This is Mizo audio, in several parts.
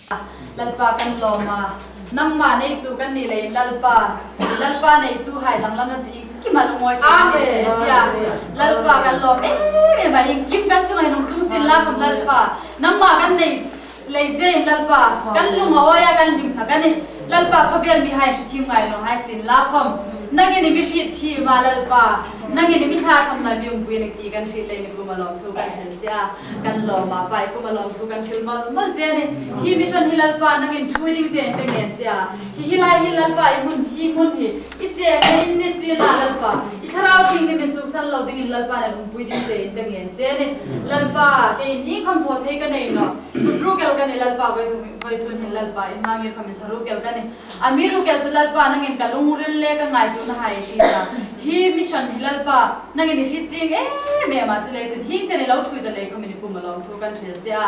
Lalpa kan lawm a, nangmah neitu kan nih lei in Lalpa, Lalpa neitu hai danglam na chi engkim a lungawi thei a ni a tia. Lalpa kan lawm em em a, engkim kan chungah hian lungtlung sin la kham Lalpa, nangmah kan nei lei che in Lalpa, kan lung a awi a kan hlim thak a ni. Lalpa khawvel mi hai hri thim ngai lo hai sin la khawm, nangin i mi hrit thim a Lalpa, nangin i mi thla tham lai mi umpui a ni ti kan hrilh lei ni kum a lawmthu kan hel che a. Kan lawm a, pai kum a lawm thu kan thil mawlh mawlh che a ni. Hi mission hi Lalpa nangin thui ding che in ka ngen che a. Hi hi lai hi Lalpa i hmun hi hmun hi i che na in ni si la Lalpa i thlarau thing hi min suksan lo ding in Lalpa nen umpui ding che in ka ngen che a ni. Lalpa kei in hi khawm thaw thei ka nei lo. Kut rukel ka ni Lalpa voi sun hin Lalpa i hmangir khawm in sa rukel ka ni. A mi rukel cu Lalpa nangin ka lungril le ka ngaitu na hai i hri ta. Hi mission hi Lalpa nangin i hri cing em em ah culei cun hing cen i lo ṭhui ta lei khomin i pum a lawm thu kan hril che a.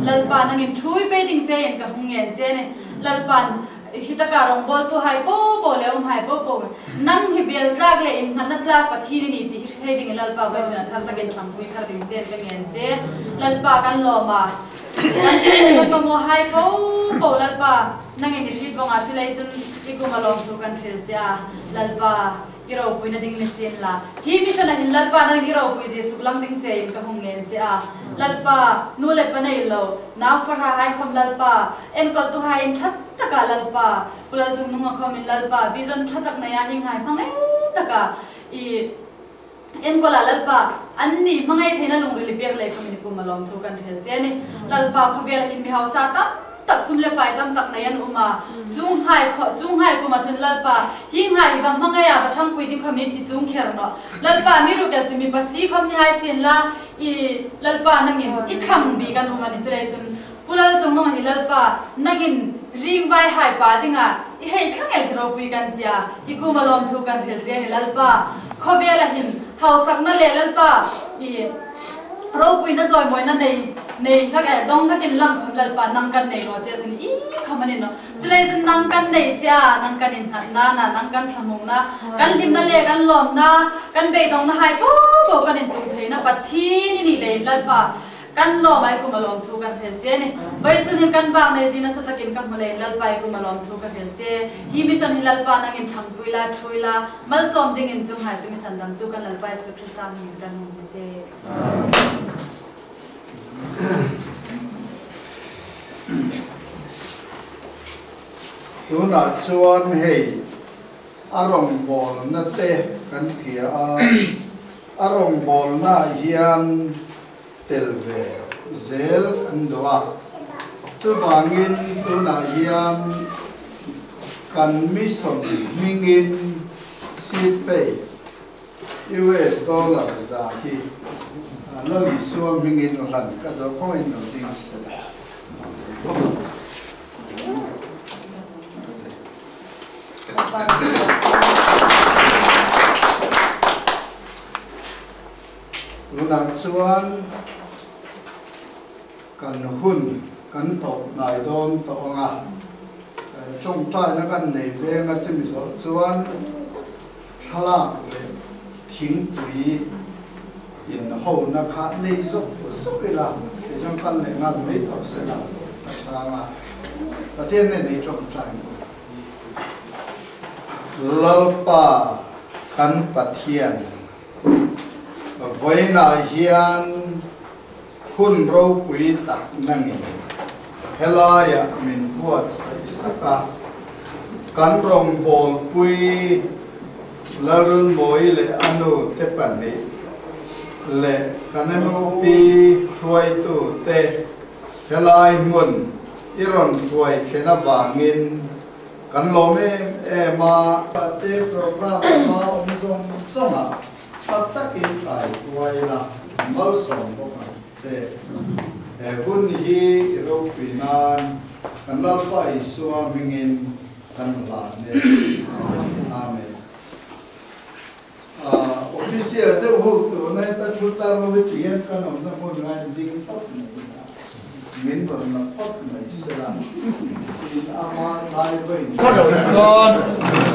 Lalpa nangin ṭhui pe ding che in ka hung ngen che ni. Lalpan hi taka rawngbawl tu hai popo le um hai popo nang hi bial tlak le in hngatna tlak Pathin i ni ti hi hri thei ding in Lalpa voi sin a thar takin thlangpui thar ding che in ka ngen che. Lalpa kan lawm a. Kan mamawh hai ko ko Lalpa nangin i hrit bawngah culei cun i kum a lawm tu kan hril cia Lalpa i ropui na ding ni sin la hi mission ah hin Lalpa nangin i ropui Jesuh lang ding che in ka hung ngen che a Lalpa nu le pa nei lo nau fahra hai khom Lalpa enkawl tu hai in that taka Lalpa pulal cung nung a khom in Lalpa vision tha tak nei ah hi ngai hmang ei taka i Enkawl ah Lalpa, an nih hmangaih theihna lungril i pek lei kha min i pum a lawm thu kan rel che a ni. Lalpa, khawvel ah hin mi hausa tam tak sum le pai tam tak nei an um a, chung hngai chung hngai kum ah cun Lalpa, hi hngai hi va hmangaih ah va ṭhangpui ding kha min ti chung kher maw? Lalpa, mi rukel cu mi pasi khom ni hai chin la i Lalpa nangin i thlang bik an um a ni. Culei cun Pu Lal Cung Nung hi Lalpa, nangin ringvai hai pa dingah i hei thlangel hi ropui kan tia i kum a lawm thu kan hril che ni Lalpa. Khawvel ah hin hausakna le Lalpa i ropui na chawimawina nei nei hlak e dong hlakin lang kham Lalpa nang kan nei lo che cun i kham ani no. Culei cun nang kan nei cia nang kan in hngat na na nang kan thlamung na kan hlimna le kan lawm na kan beidong na hai po po kan in tung thei na Pathin i ni lei Lalpa Kan lawm ai kum a lawm thu kan hrel che ni. Voi chun hin kan bang nei zina satakin ka hmu lei Lalpa i kum a lawm thu ka hrel che. Hi mission hi Lalpa nangin ṭhangpui la, ṭhui la, malsawm dingin cung hai cu misan damtu kan Lalpa Jesuh Krista min in kan hmu hni che. Tunah chuan hei a rawngbawlna te kan hria a, a rawngbawlnaah hian tel ve zel an duh a. Chuvangin tunah hian kan mission hmingin seed pay US dollar za hi Lal Isua hmingin hlan ka duh kawngin lo ding sela. Tunah chuan kan hun kan tawp hnai dawn tawh ang a, tawngtaina kan nei veng a chimi zawh chuan thlalak leh thingpui inhona kha nei zawk zawk ila, tichuan kal leh nghal mai tawh sela a chhang a, Pathian nen i tawngtai maw? Lalpa kan Pathian. Vawiinah hian hun ropui tak nangin helaiah min buatsaih sak a, kan rawngbawlpui Lalrunmawii leh a nu te pahnih leh kan MOP hruaitu te helai hmun i rawn hruai thlen avangin Kan lawm em em a. Te program hma awm zawng zawng ah tha takin kai tuai la, malsawm bawk ang che. He hun hi i ropui nan kan Lalpa Isua hmingin kan hlan e. Amen. Official deuh ho tuna heta thu tar ho hi ti hian kan awmna hmun ngai ding phawt mai ila, min rawn la phawt mai sela tiin ama lai vawi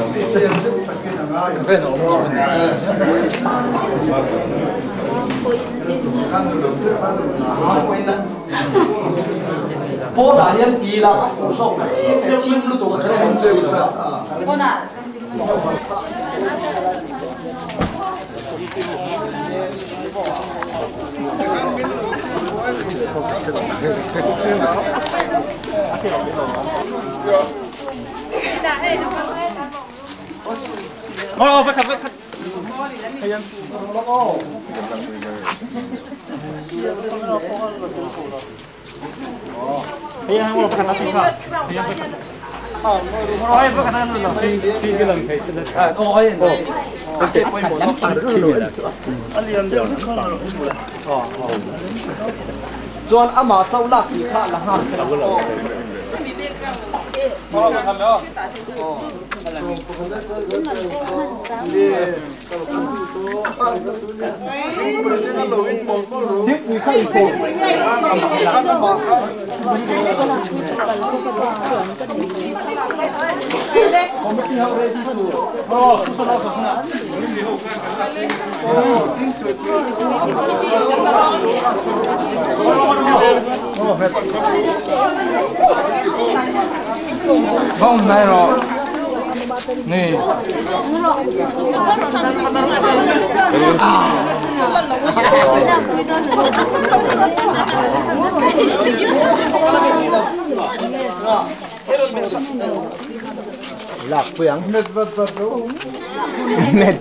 official deuh takin a ngai ang. Pona hian ti la a fu zawk mai thim lutuk a kan awm si lo a. Pona. Chuan ama chau lak ti kha la ha se Không này rồi. Nè. Lạc quyến. Mệt vật vật đâu. Mệt.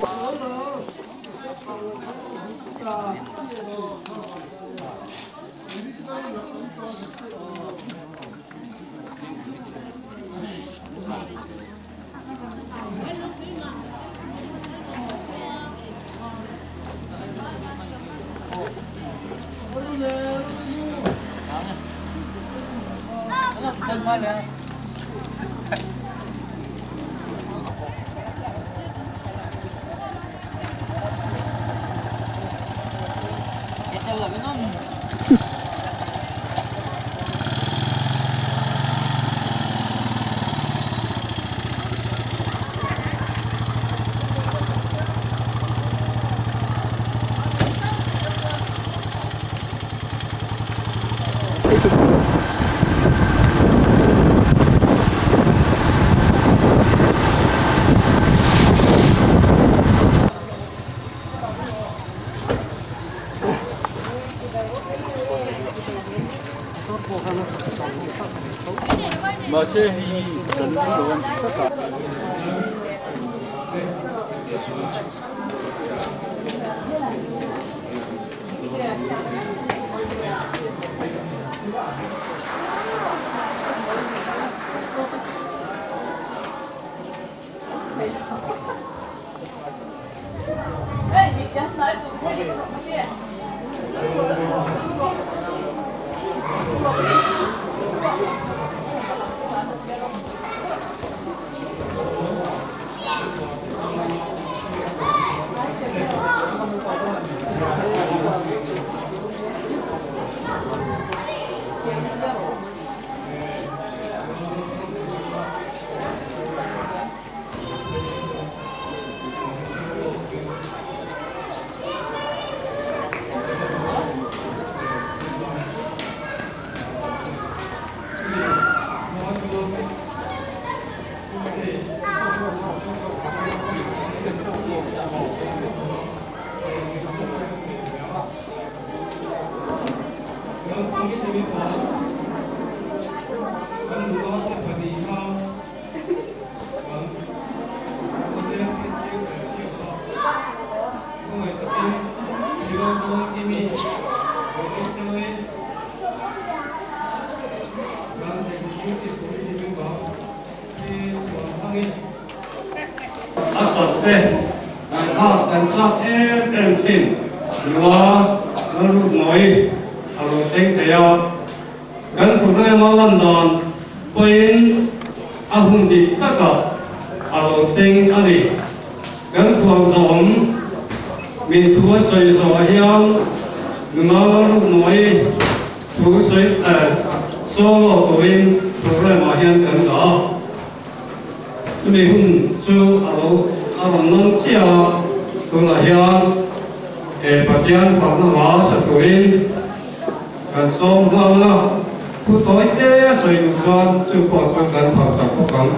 Patian Fatna La Saturin kan som hlang na. Thu tawi te a sawi duh chuan chu pawh chuan kan phal chak bawk ang.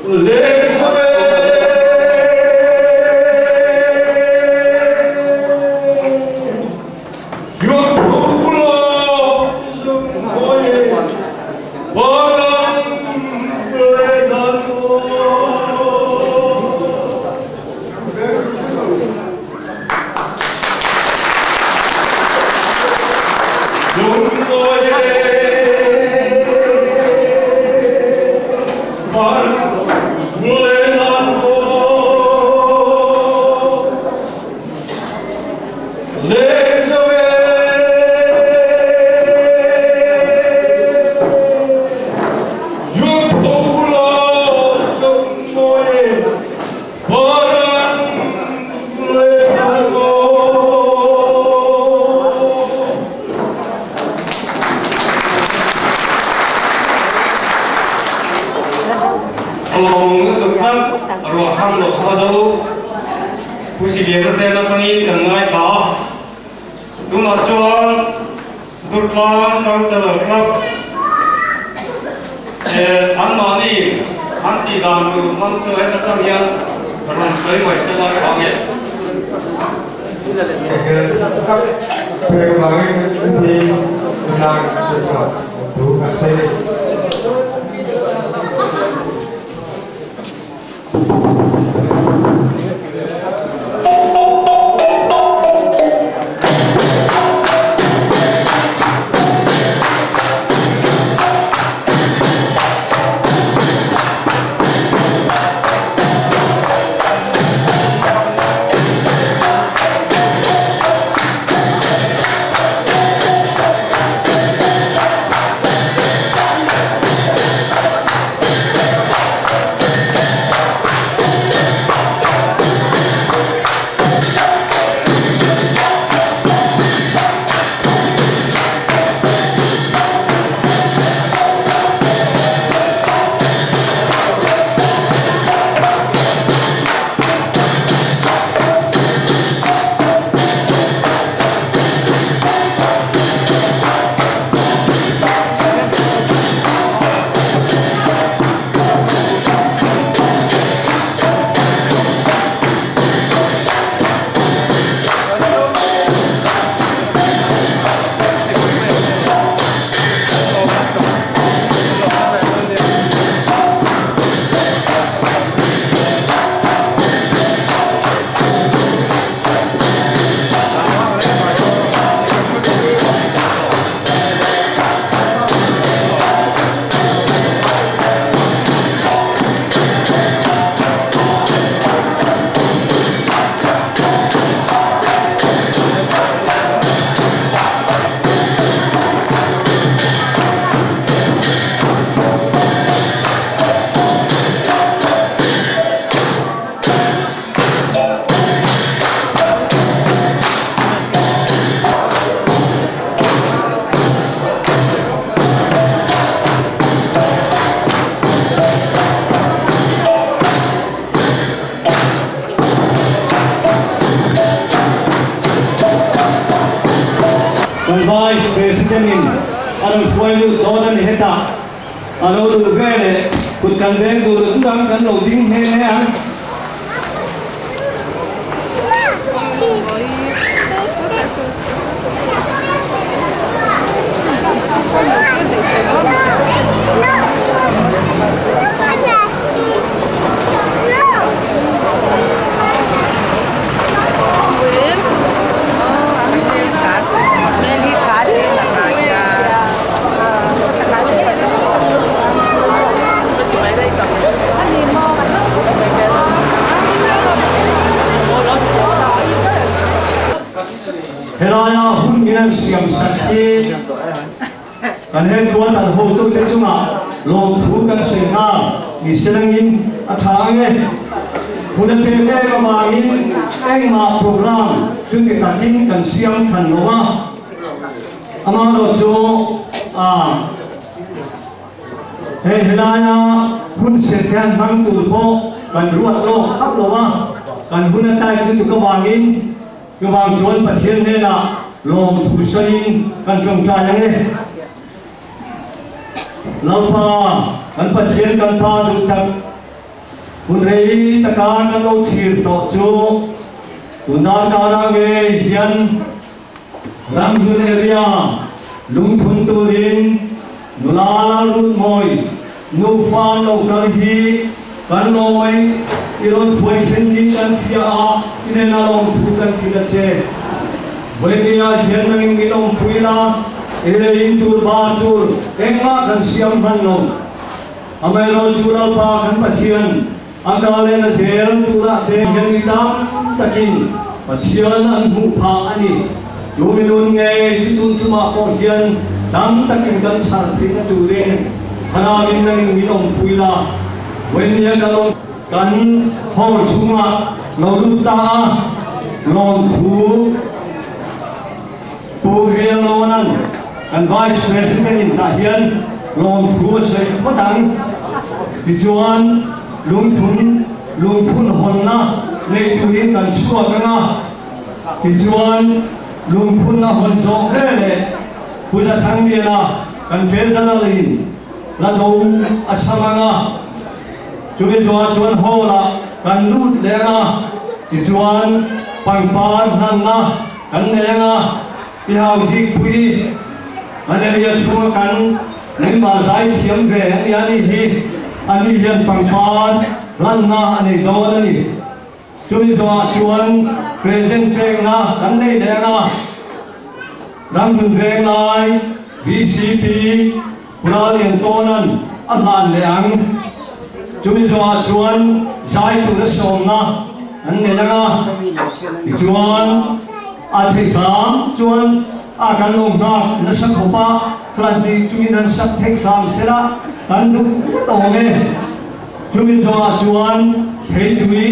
Let Pathian an hmuh phah a ni. Chu minun ngei chu tun chungah pawh hian dam takin kan chhar theihna turin Thlarauin nangin min awmpui la. Vawinia kan awm kan hall chhungah lo lut ta a, lawmthu Pu Rialawna'n kan Vice President in tah hian lawmthu a sawi phawt ang. Tichuan lungphun lungphun hawnna nei turin kan chhuak ang a, tichuan lungphun a hawn zawh veleh Pu Zathangliana kan Treasurer in la do a chhang ang a, chumi zawhah chuan hall ah kan lut leh ang a, tichuan pangpar hlanna Kan nei anga i hau zikpui an area chhunga kan member zai thiam ve a nia ni hi a ni hian pangpar hlanna a nei dawn a ni. Chumi zawhah chuan President pekna kan nei leh anga Ramhlun Venglai VCP Puralian Tawnan a hlan leh ang. Chumi zawhah chuan zai tura sawmna an nei anga, tichuan a thei hram chuan a kan lo nghak nasa khawp a, hlan tih chungin an sak theih hram sela kan duh ngawt awm e. Chumi zawhah chuan theitui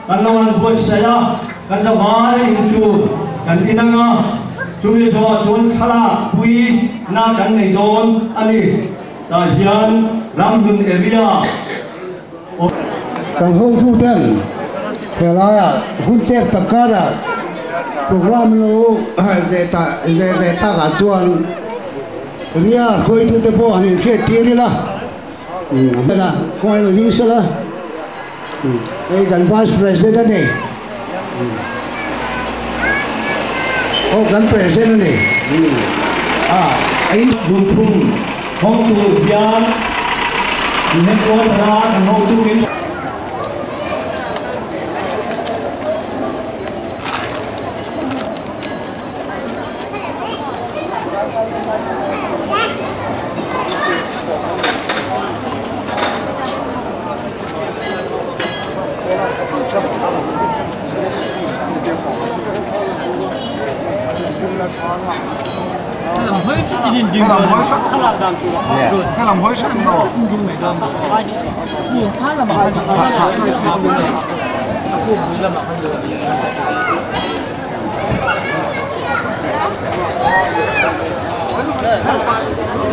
kan lo han buatsaih a, kan zavai a in tur kan in anga, chumi zawhah chuan thlalak pui na kan nei dawn a ni. Tah hian Ramhlun area aw. Kan hotuten helaiah hun chek tak karah programme lo zeh ta zeh leh takah chuan ria hruaitute pawh han inhriat tir ila khawngaih lo ding sela hei kan vice president a ni aw kan president a ni a. Lungphun hawng tur hian headquarter-a kan hotu min.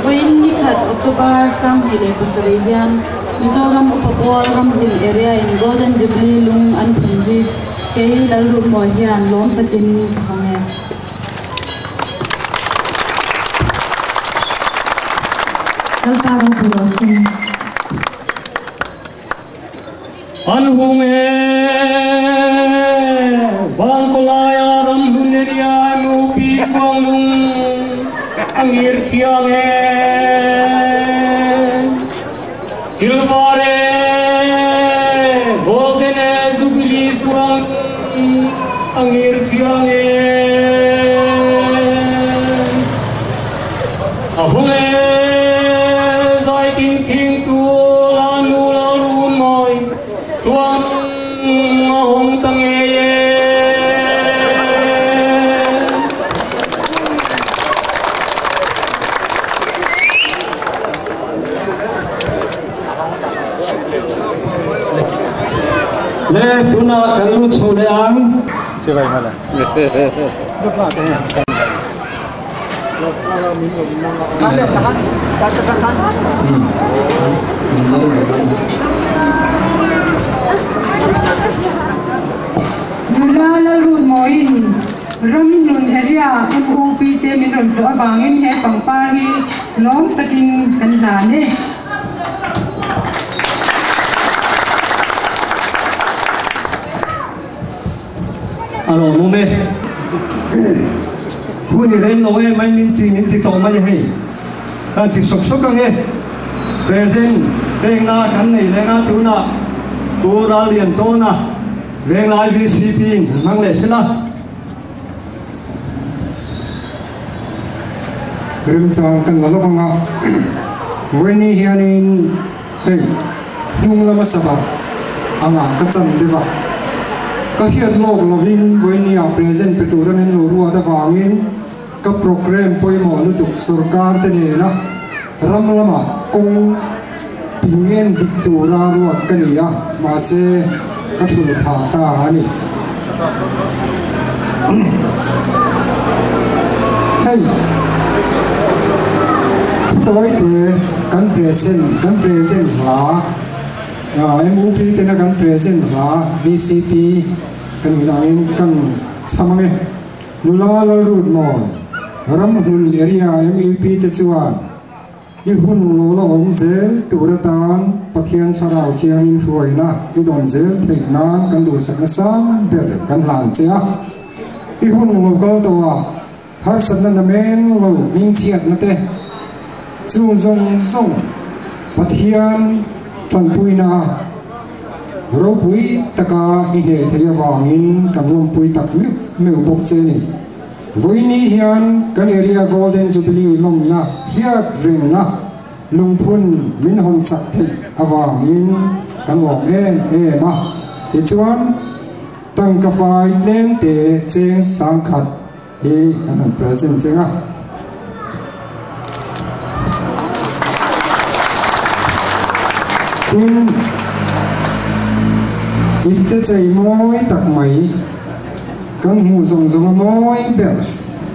Vawiin nikhat October 27 hian Mizoram Upa Pawl Ramhlun Area in Golden Jubilee lung an phun hi kei Lalrukmawi hian lawm takin ka hawng e. Lalpa ropui rawh se. An hung e, Vangkawlaia Ramhlun area MOP Suanglung a ngir thiang e, Silver e, Golden e, Jubilee Suanglung a ngir thiang e, A hung e, Zaitin Thingtu Lanu Lalrunmawi chuan a hawng ta ngei e. Le tunah kan lut chho leh ang. Nula Lalrutmawiin Ramhlun Area MUP te min rawn tlawh avangin he pangpar hi lawm takin kan hlan e. A lawmawm e. Hun i rem lo em mai min ti min ti tawh mai hei. Kan ti sawk sawk ang e. President pekna kan nei leng a tunah Pu Ralliantawna Venglai VCP in han hmang leh sela. Remchang kan la lawk ang a, Vawiini hianin hei hnung lama sabah angah ka chan deuh a. Ka hriat lawk lovin vawinia present pe tura min lo ruat avangin ka programme pawimawh lutuk sorkar te nena ram lama kawng ping en dik tura ruat ka ni a, mahse ka thulh phah ta a ni. Hei thutawi te kan present kan present hla MUP tena kan present hla VCP kan in angin kan chham ange. Nula Lalrutmawi Ramhmun area MUP te chuan I hun lo la awm zel tur atan Pathian Thlarau Thiangin hruaina i dawn zel theih nan kan duhsakna sang ber kan hlan che a. I hun lo kal tawh a, harsatna namen lo hmingchhiatna te chung zawng zawng Pathian tanpuina a ropui taka i hneh theih avangin kan lawmpui tak meuh meuh bawk che a ni. Vawiini hian kan area Golden Jubilee lawmna hriat rengna lungphun min hawnsak theih avangin kan lawm em em a. Tichuan, tangka fai tlemte cheng sangkhat hi kan han present cheng a. Tin, ipte chei mawi tak mai. Kan hmuh zawng zawng a mawi ber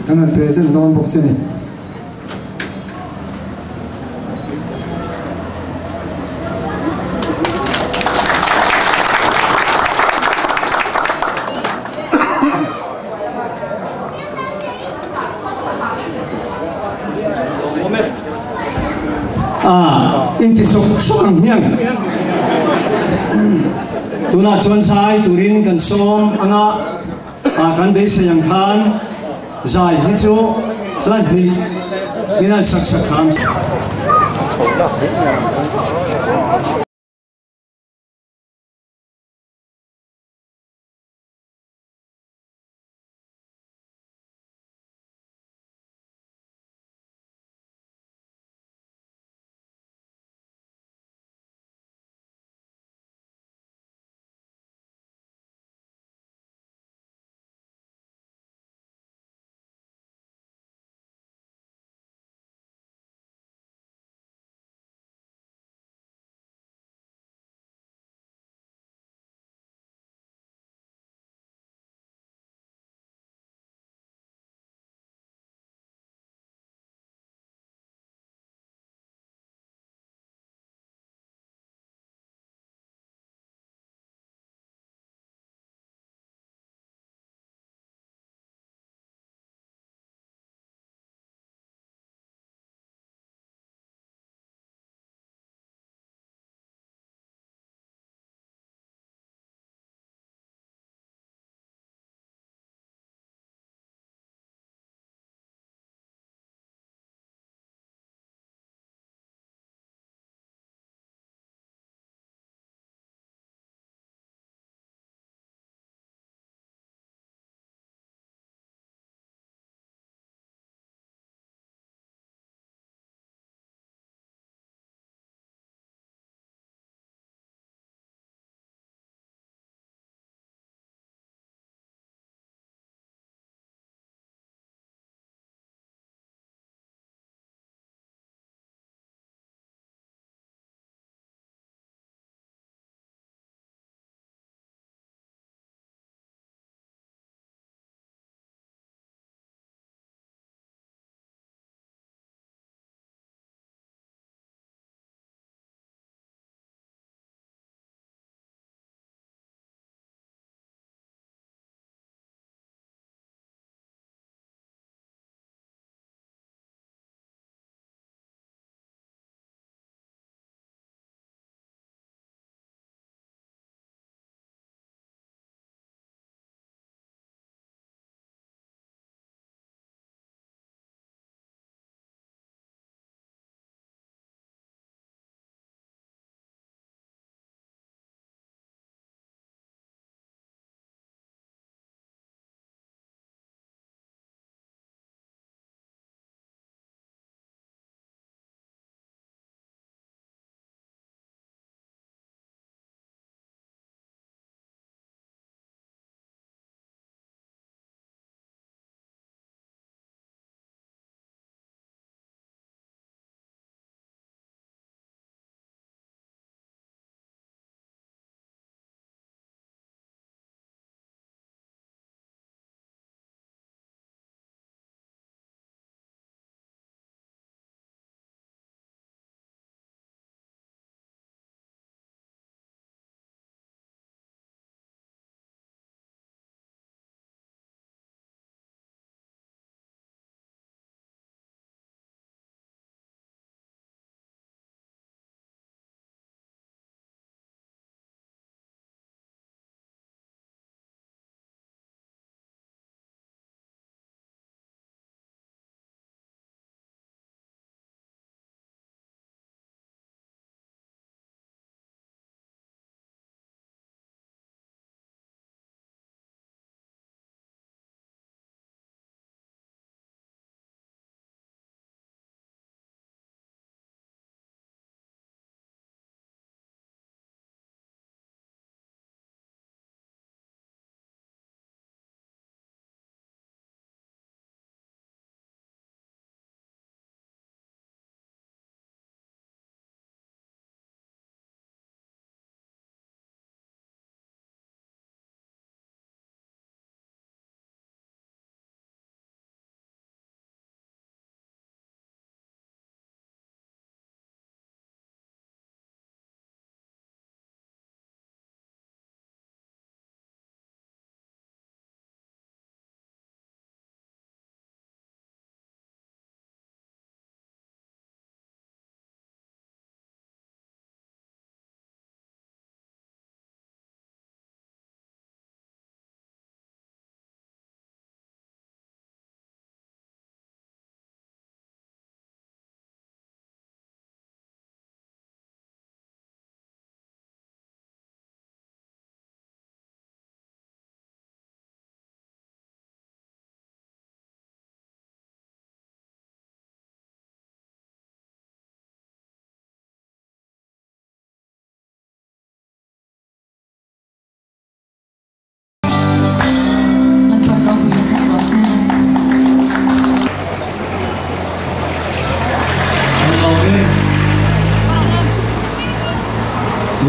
kan han present dawn bawk che ni. A inti sawk sawk ang hmiang. Tunah chuan zai turin kan sawm anga a kan beisei ang khan zai hi chu hla hnih min han sak sak hram.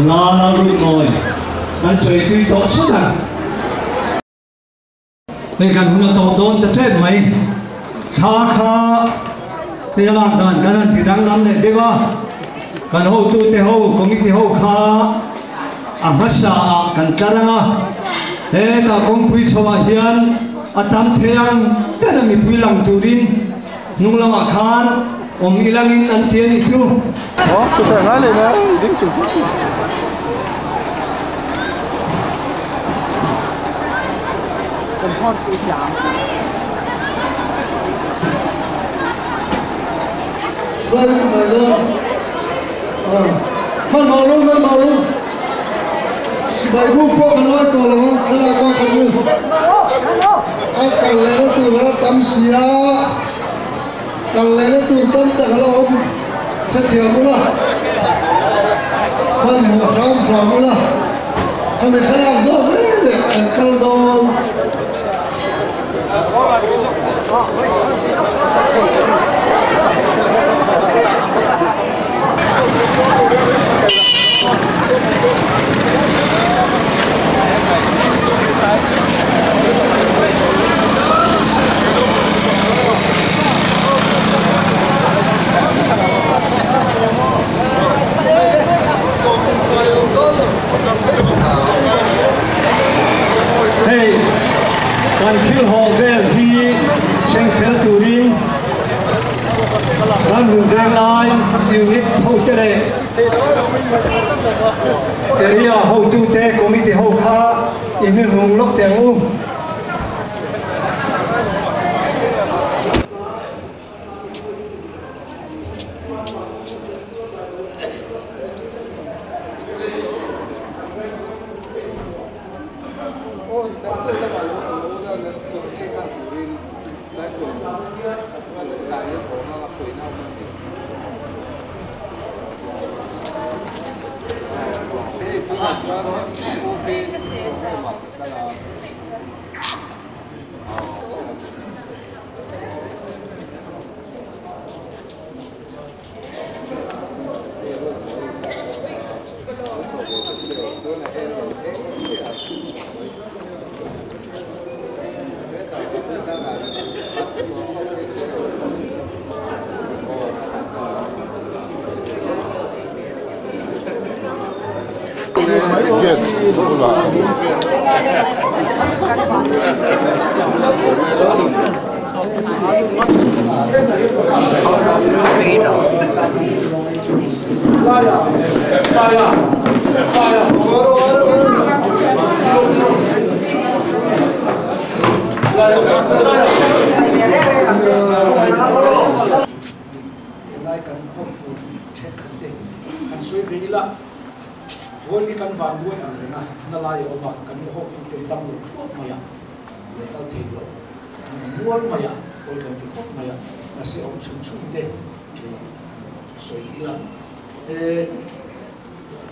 Nula Lalrutmawi kan sawi tui tawh sawt a. Hei kan hun a tawp dawn ta tep mai. Thla kha hei a lak dan kan han ti danglam leh deuh a. Kan hotute ho, committee ho kha a hmasa ah kan tlar ang a. Hetah kawngpui chho ah hian a tam thei ang ber a mipui lang turin hnung lamah khan awm ilangin an ti a nih chu. Aw, chutah ngai leh na ding chung chung. Kal lehna tur tam tak a la awm hrethiam ula, hmanhmawh hram hram ula, khami thlalak zawk reng leh kan kal dawn. Hei kan thil haw vel hi seng fel turin kan hun veng lai unit hote leh area hotute committee ho kha i hnuhnung lawk teh ang u. Helai kan hawk tur thenkhat te kan sawi ve ila, Vawi hi kan van buai ang reng a, na lai a awm a, kan va hawk tur ten dam lo thluak mai a, lo kal thei lo, an awm mual mai a, vawi kan ti khawp mai a, mahse awm chhun chhun te sawi ila e,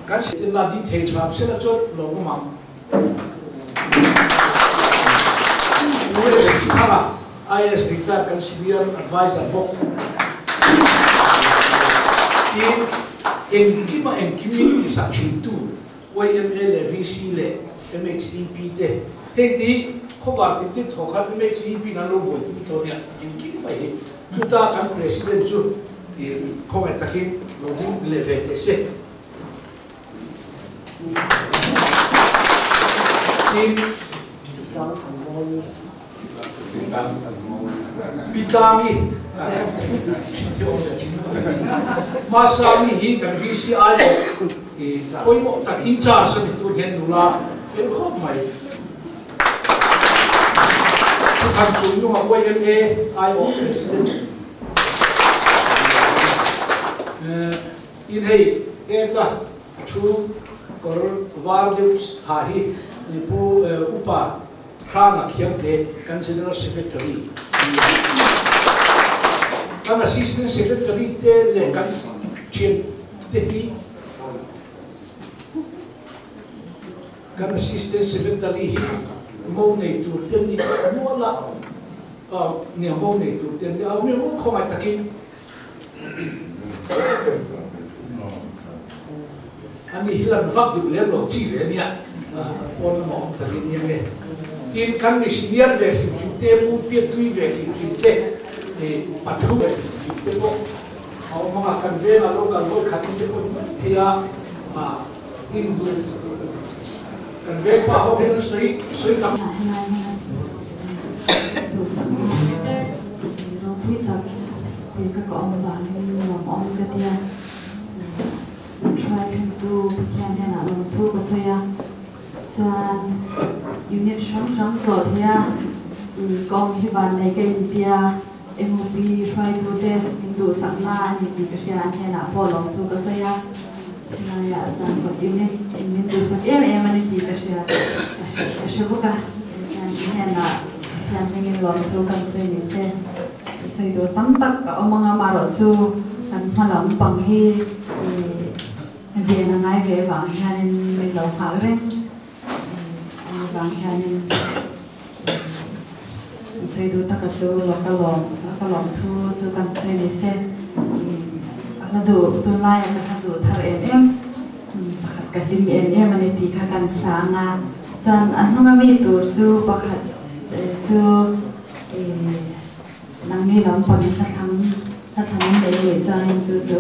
kan la ding thei tha sela chuan lo awm ang. US Thanga IAS retired kan senior advisor bawk. Tin, engkima engkim min tihsak thintu YMA leh VC leh MHEP te heng te hi khawvar tip tip thaw khan MHEP in an lo buaipui tawh nia engkim mai hi. Chuta kan President chu khawngaih takin lo ding leh ve teh se. Tin, Pitlangi Masangi hi kan VCI pawimawh tak in charge a ni tur hian nula fel khawp mai. Thuthan chung nunga YMA aiawh President. Tin hei heta a thu kawr var deuh ha hi Pu Upa Hranga Khiangte kan General Secretary a ni a. Kan Assistant Secretary te leh kan thian te hi kan Assistant Secretary hi mo nei tur te an ni mual a, nia mo nei tur te an ni a, mi khawngaih takin. Ani hilan vak du lem lo chi ve nia pon mo om takin nia nge tin kan mi senior ve hrim hrim te mu pia tui ve hrim hrim te e pathu ve hrim hrim te po au manga kan ve na lo kan loi khatin te pon thia a in du kan ve pa ho hin sui sui tam du sak ro pui tak te ka ko om ba ni lo om ka tia try tu pathian hian a lawm thu ka sawi a chuan unit hrang hrang tawh thei a ih kawng hi van nei ka intia M_O_P hruai tu te min duh sakna a ni tih ka hria an hnenah pawh lawm thu ka sawi a helaiah zan kawt unit in min duh sak em em a ni tih ka hria ka hre bawk a hian hnenah pathian hmingin lawm thu kan sawi ni se sawi tur tam tak a awm anga amaherawh chu kan hma lampang hi ih Ven a ngai ve vang hianin min lo nghak reng a ni vang hianin sawi duh taka chu lo ka lawm lo ka lawm thu chu kan sawi ni se a hla duh tunlaia ka hla duh thar em em pakhat ka hlim em em a ni tih kha kan sa ang a chuan a hnunga mi tur chu pakhat chu nangni lampangin hla thlang hla thlang an nei leh chuanin chu chu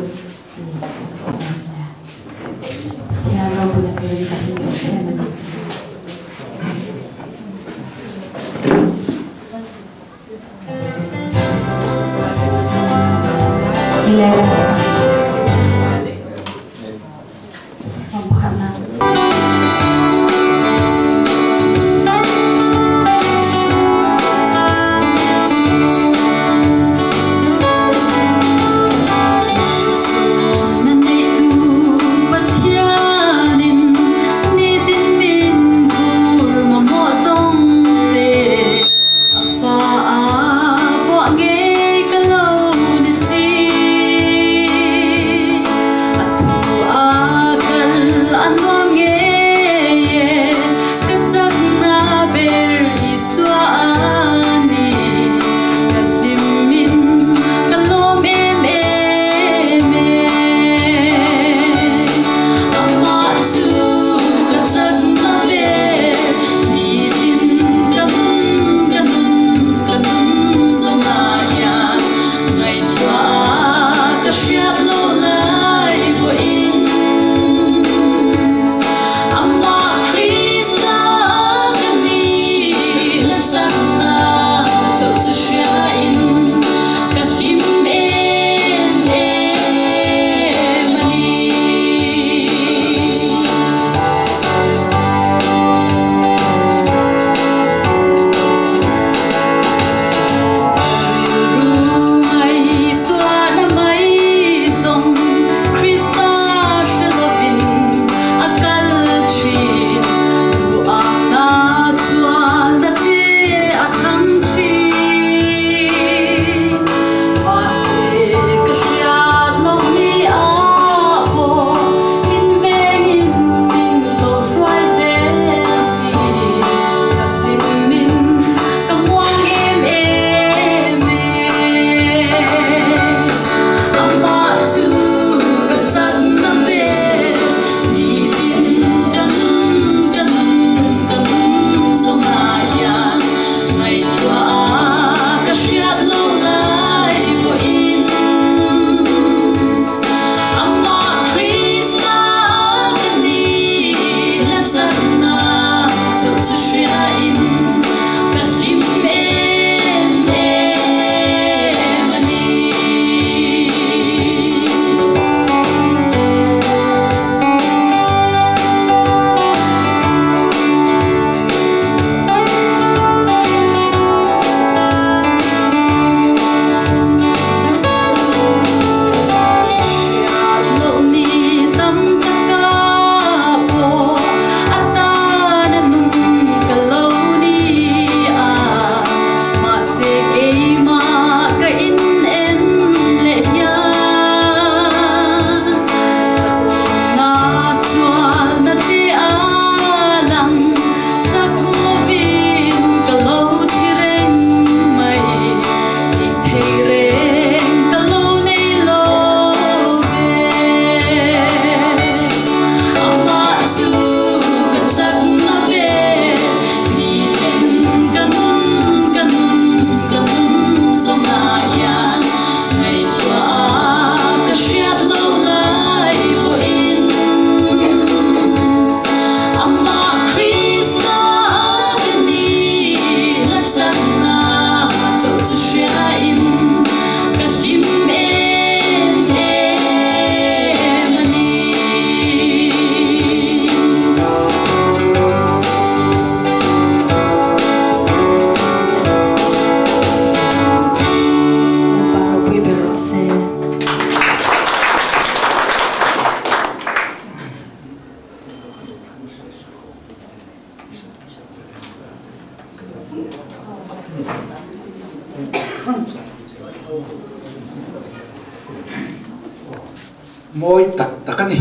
Mawi tak tak a ni.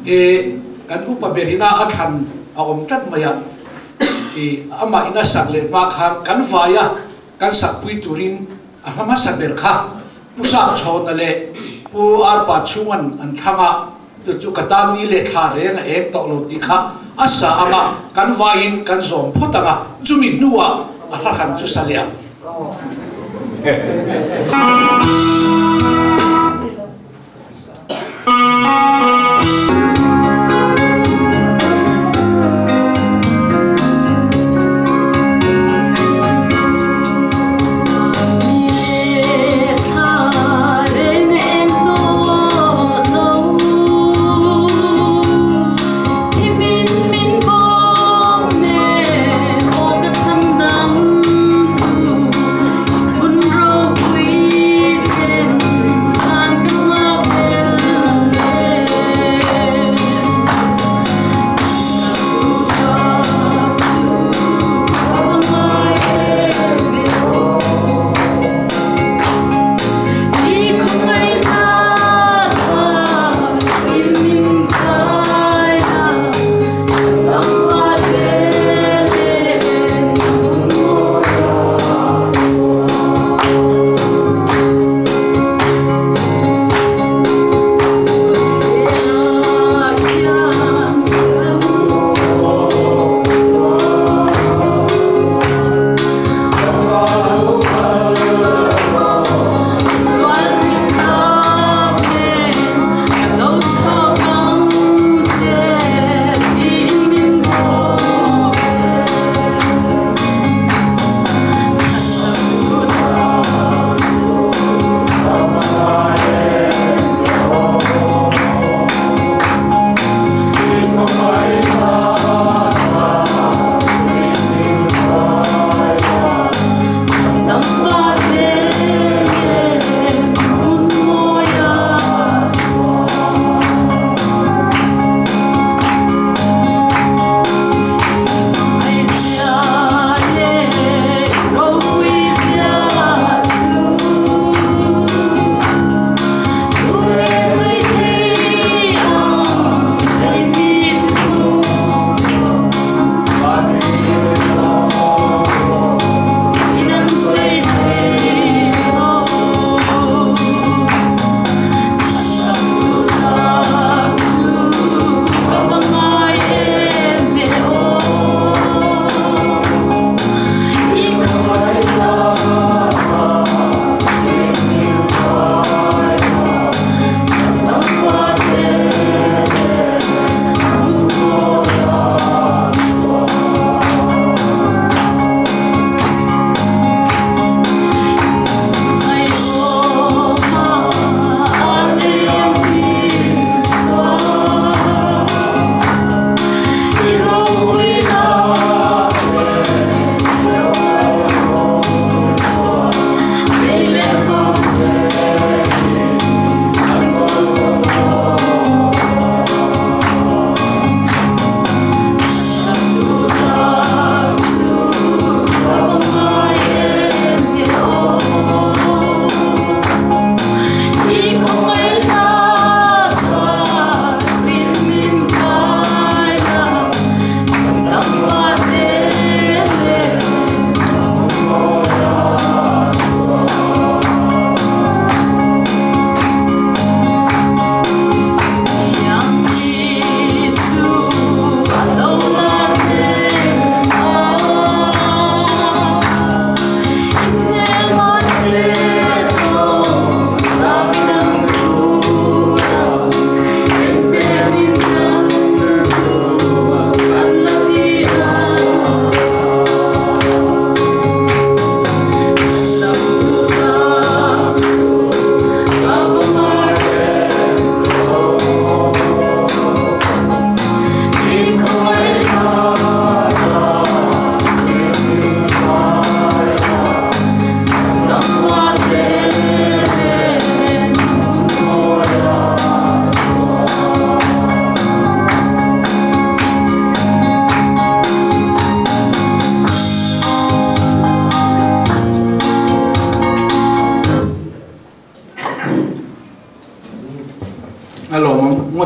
E kan upa ber ina a thlan a awm tlat mai a, e amah ina sak leh hma khan kan vai a, kan sakpui turin a hla hmasa ber kha Pu Sapchhawna leh Pu Arpa chhungan an thlang a, chu chu ka tan ni leh thla reng a eng tawh lo tih kha a sa ang a, kan vaiin kan zawm phawt ang a, chumi hnuah a hla hran chu sa leh ang.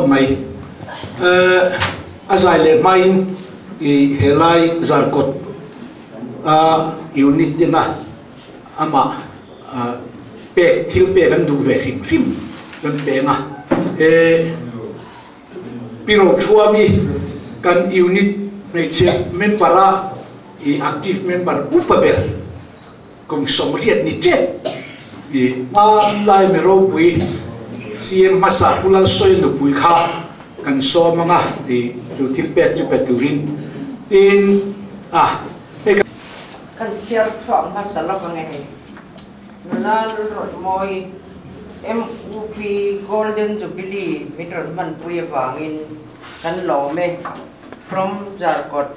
Ngot mai a zai le main i helai zarkot a unit tina ama pe thil pe kan du ve hrim hrim kan pe nga e piro thuami kan unit hmeichhia member a i active member upa ber kum somriat ni che i ma lai me ro pui CM masa pulal soi nu pui kha kan so manga i chu thil pe chu pe turin tin a kan chiar thong ma sa lo nge he na rot moi MUP Golden Jubilee mitron man pui wangin kan lo me from Jarkot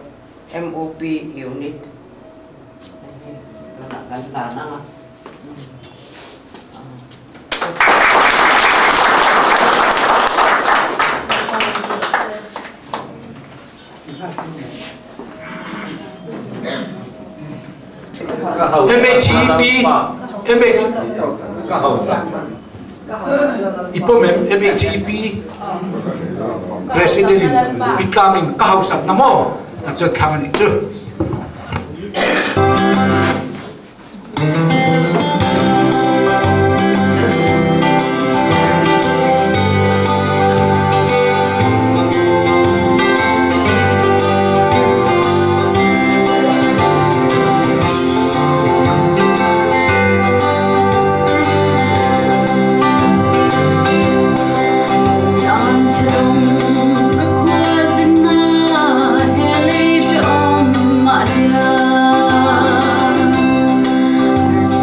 MUP unit kan la na MHEP MH ipom MHEP President bitlaming kahausat na mo at so thangan ito. There's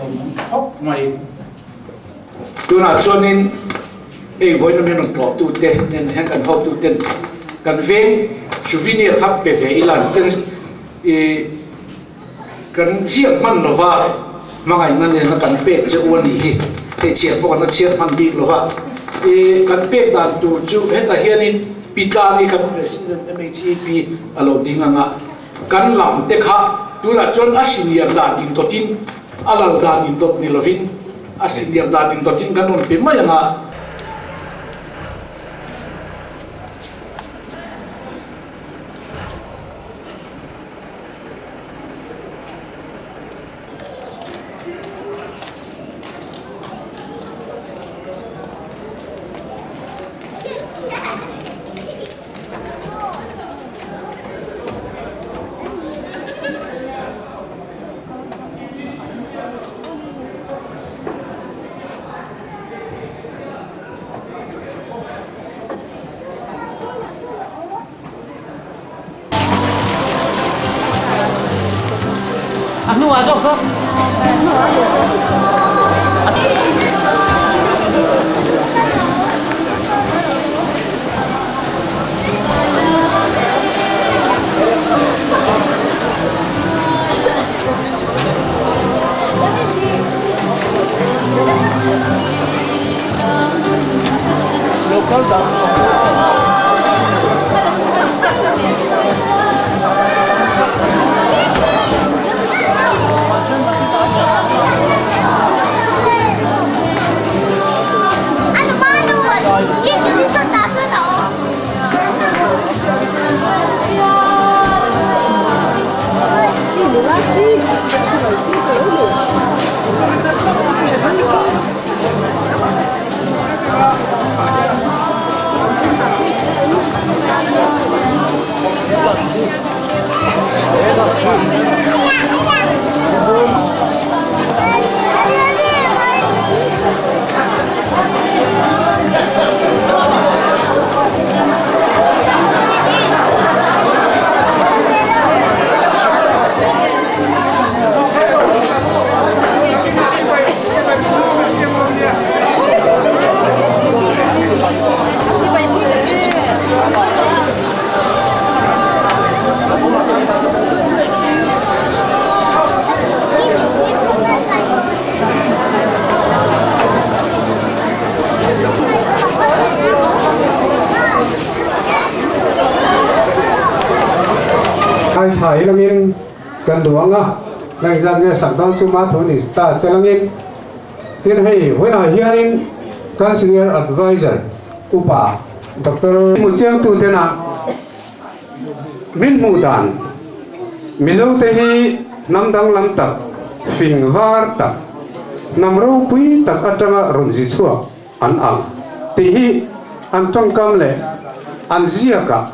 Lawmawm khawp mai. Tunah chuanin hei vawiin min rawn tlawhtute nen hian kan hotuten kan veng souvenir kha pe ve ila ten i kan ziak hman lova hmangaihna nena kan pek che u a nih hi. Hei chhiar pawh kan la chhiar hman bik lova i kan pek dan tur chu hetah hianin Pitlani kan President MHEP a lo ding ang a, kan lam te kha tunah chuan a senior dan indawtin a lal dan indawt ni lovin a senior dan indawtin kan rawn pe mai ang a. A hnuah zawk zawk. Local Ai thai langin kan duanga lang zan nge sak dawn chu ma thu ni ta selangin tin hei huina hianin kan senior advisor upa Dr. Mu chiang tu tena min mu dan mizo te hi nam dang lam tak fing var tak nam ro pui tak atanga ron ji chua an ang ti hi an tong kam le an zia ka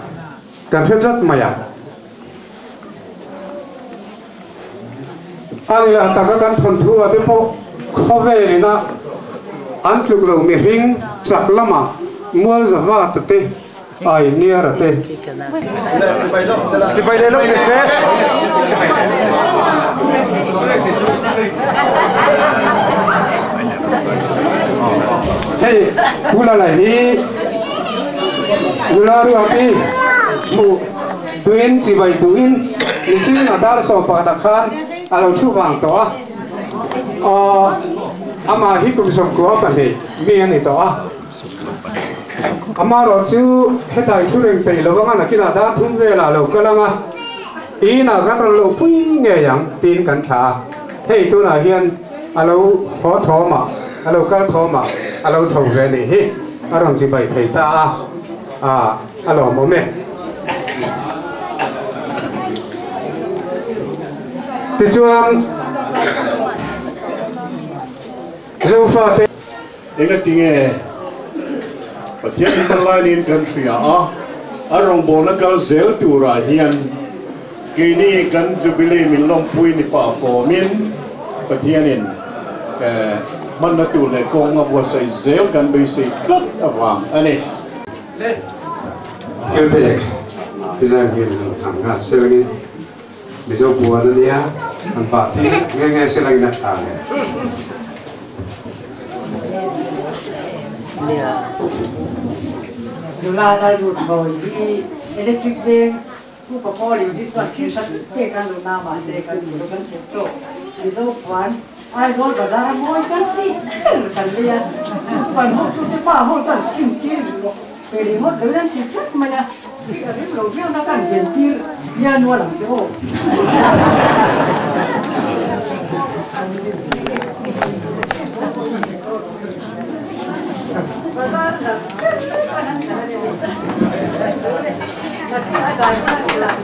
kan hretrat maya ani la taka kan thon thu ate po khovelina an tluk lo mi ring chak lama mual zawa te ai niar te si bai le lok te se hei pula lai hi ularu api mu tuin chi bai tuin ni chin na dar so pa ta khan alo thu wang to a ama hi kum som ko pa ni mi ani to a ama ro chu hetai thu reng pe lo nga na kina da thum ve la lo kalanga ina kan ro lo pui nge yang tin kan tha hei tu na hian alo ho tho ma alo ka tho ma alo chho ve ni hi arong chi bai thei ta a a alo mo me ti chuan zofa te enga tinge pathian in kan hria a arong bona kal zel tura hian keini kan jubilee min lompui ni pa formin pathianin man na tu le kong a bua sai zel kan be sei tlat awang ani thil pek bizan hian thang nga selangin Mizo puan ania an pa ti nge nge se lang na tha le. Nia. Nula lal rut mawi hi electric veng pu pa pawl in hi chuan thil hrat pe kan lo na mah se kan duh lo kan tlep tawh. Mizo puan Aizawl bazar a mawi kan tih ber kan lei a, chu chu kan ho chu te pa ho chuan sim tir rawh pe ringawt lo in an ti tlat mai a, tih a rem lo viau na kan ven tir hian nual ang che aw. Bazar lam ber kan an thlan a ni. A zai hman a ni lah.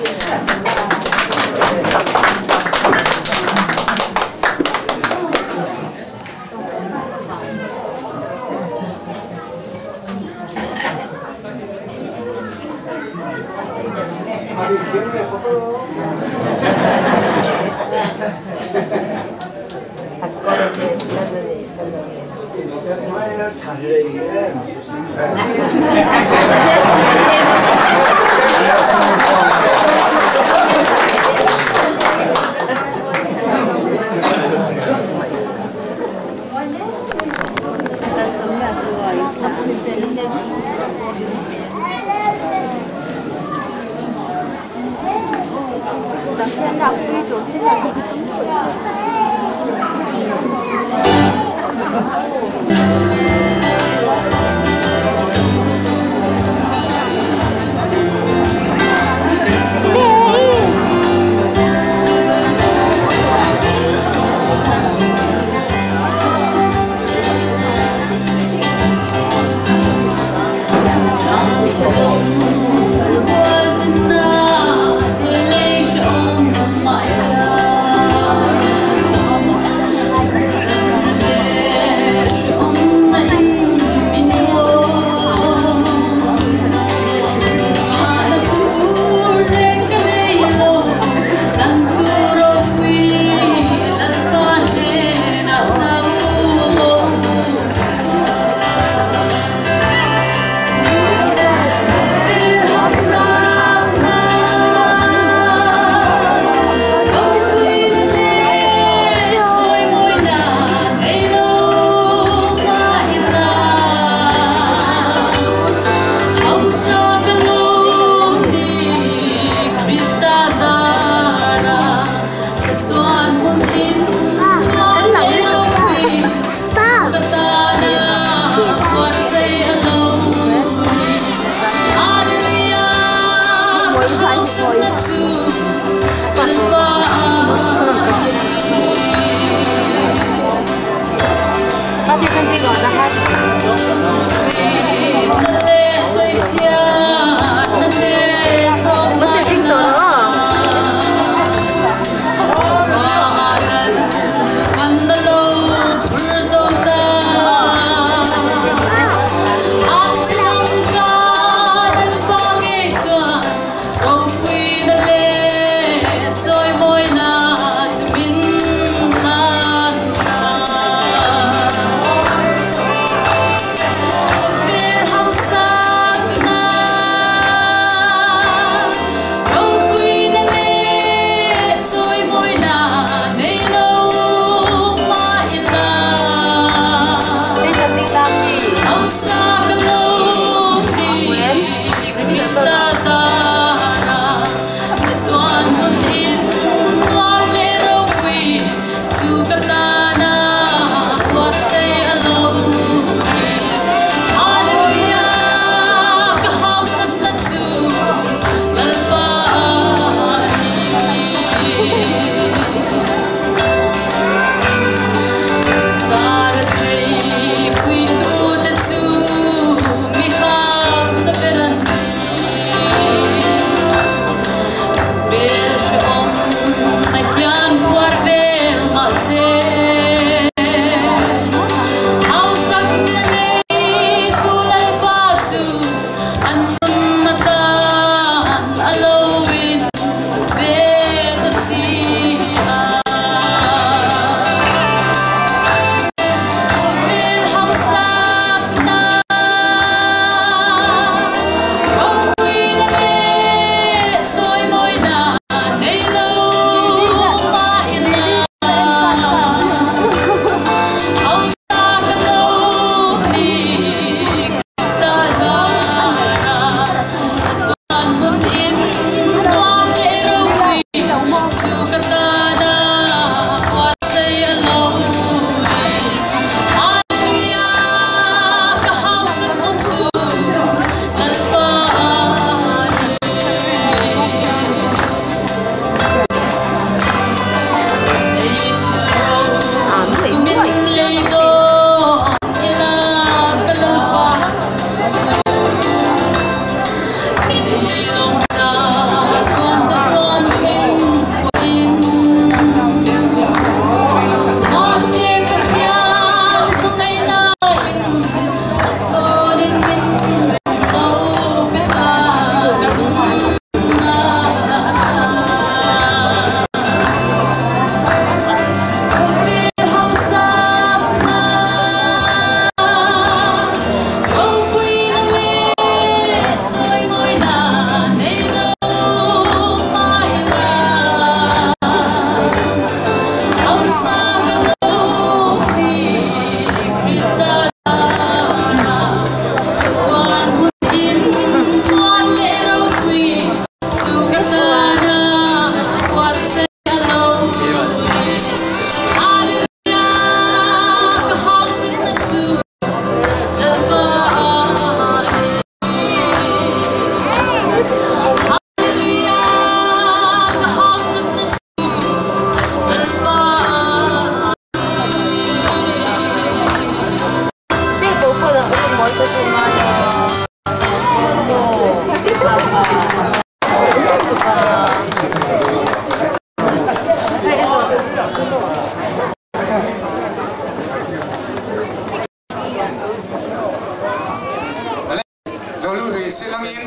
ri silangin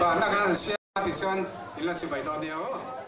ba na kan sia ti chuan in la chibai dawn nia aw.